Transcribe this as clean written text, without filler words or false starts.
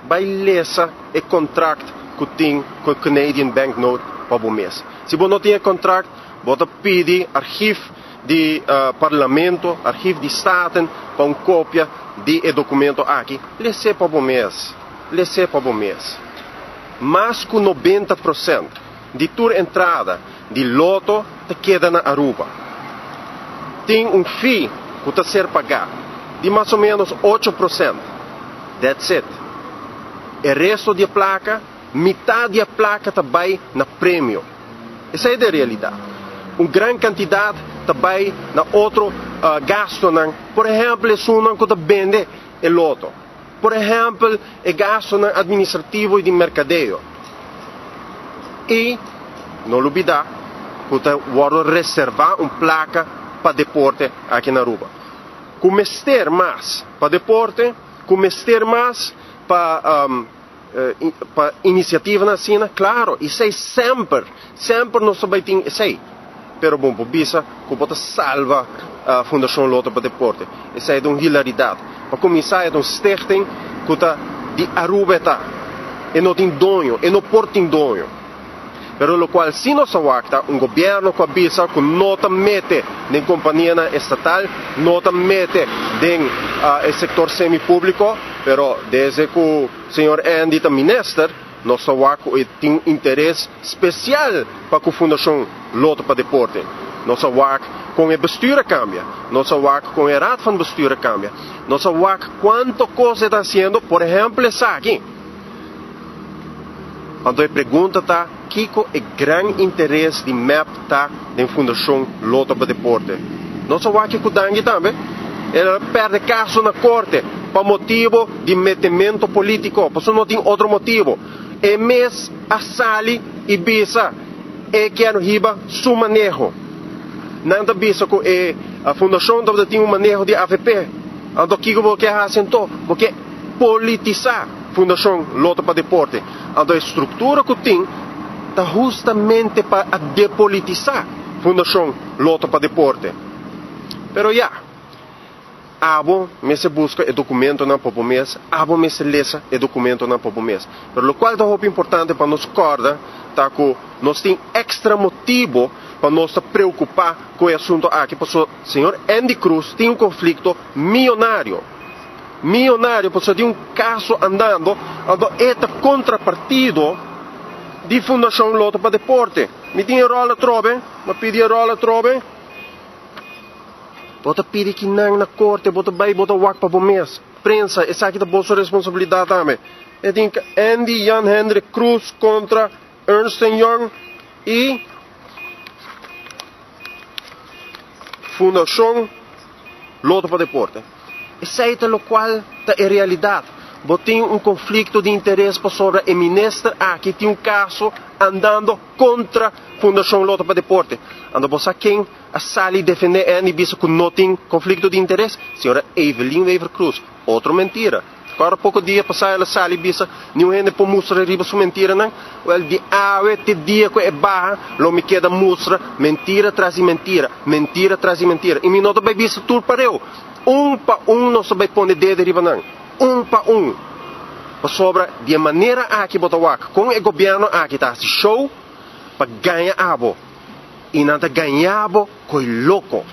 Bai lesa e contract cu tin cu e Canadian Banknote pa bo mes. Si bo no tin e contract, bo ta pidi archief di Parlamento, archief di Staten pa un copia di e documento aki. Les'é pa bo mes. Les'é pa bo mes. Mas cu 90% di tur entrada di Lotto ta keda na Aruba. Tin un fee cu ta ser pagá di mas o menos 8%. That's it. E resto di e placa, mitad di e placa ta bay na premio. Esey ta e realidad. Un gran cantidad ta bay na otro gastonan, por ehempel esunnan cu ta bende e loto. Por ehempel e gastonan administrativo y di mercadeo. Y no lubida cu ta wordo reserva un placa pa deporte aki na Aruba. Cu mester mas pa deporte, cu mester mas pa pa iniciativanan asina, claro, esey semper, semper nos ta bay tin esey. Pero bon por bisa cu bo ta salva Fundacion Lotto pa Deporte. Esey ta un hilaridad. Pa cuminsa e ta un stichting cu ta di Aruba e ta. E no tin doño, e no por tin doño. Pero locual si nos a wak ta un gobierno cu a bisa cu no ta mete den companianan estatal, no ta mete den e sector semi publico, pero desde cu señor Endy ta minister, nos ta wak cu e tin un interes special pa cu Fundacion Lotto pa Deporte. Nos a wak con e bestuur a cambia, nos a wak con e raad van bestuur a cambia, nos a wak cuanto cos e ta haciendo, por ehempel esaki. Anto e pregunta ta kiko e gran interes di mep ta den Fundacion Lotto pa Deporte? Nos a wak cu Dangui tambe. El a perde caso na corte pa motibo di metemento politico, pasobra no tin otro motibo. E mes a sali y bisa e kier hiba su maneho. Nan ta bisa cu e fundacion tabata tin un maneho di avp. Anto kiko bo kier haci anto? Bo kier politisa Fundacion Lotto pa Deporte. Anto e structura cu tin ta hustamente pa a depolitisa Fundacion Lotto pa Deporte. Pero ya, abo mester busca e documentonan pa bo mes, abo mester lesa e documentonan pa bo mes. Pero locual ta hopi importante pa nos corda ta cu nos tin extra motibo pa nos ta preocupa cu e asunto aki pasobra señor Endy Croes tin un conflicto miyonario. Miyonario pasobra tin un caso andando anto e ta contra partido di Fundacion Lotto pa Deporte. Mi tin e rol atrobe, mi a pidi e rol atrobe. Bo ta pidi kinan na corte, bo ta bay, bo ta wak pa bo mes. Prensa, esaki ta boso responsabilidad tambe. E tin Endy Jan Hendrik Croes contra Ernst en Young y Fundacion Lotto pa Deporte. Esey ta locual ta e realidad. Bo tin un conflicto di interes pasobra e minister aki tin un caso andando contra Fundacion Lotto pa Deporte. Anto bo sa ken a sali defende Endy bisa cu no tin conflicto di interes? Señora Evelyn Wever-Croes. Otro mentira. Ora poko dia pasá el a sali bisa, Niun hende por mustra riba su mentiranan. Wèl, di awe te dia ku e baha, lo mi keda mustra mentira tras di mentira, mentira tras di mentira. I mi no ta bai bisa tur pareu. Un pa un nos ta bai pone dede riba nan. Un pa un. Pasobra di e manera aki bo ta wak kon e gobièrnu aki ta hasi show pa gaña abo. I nan ta gaña bo koe loko.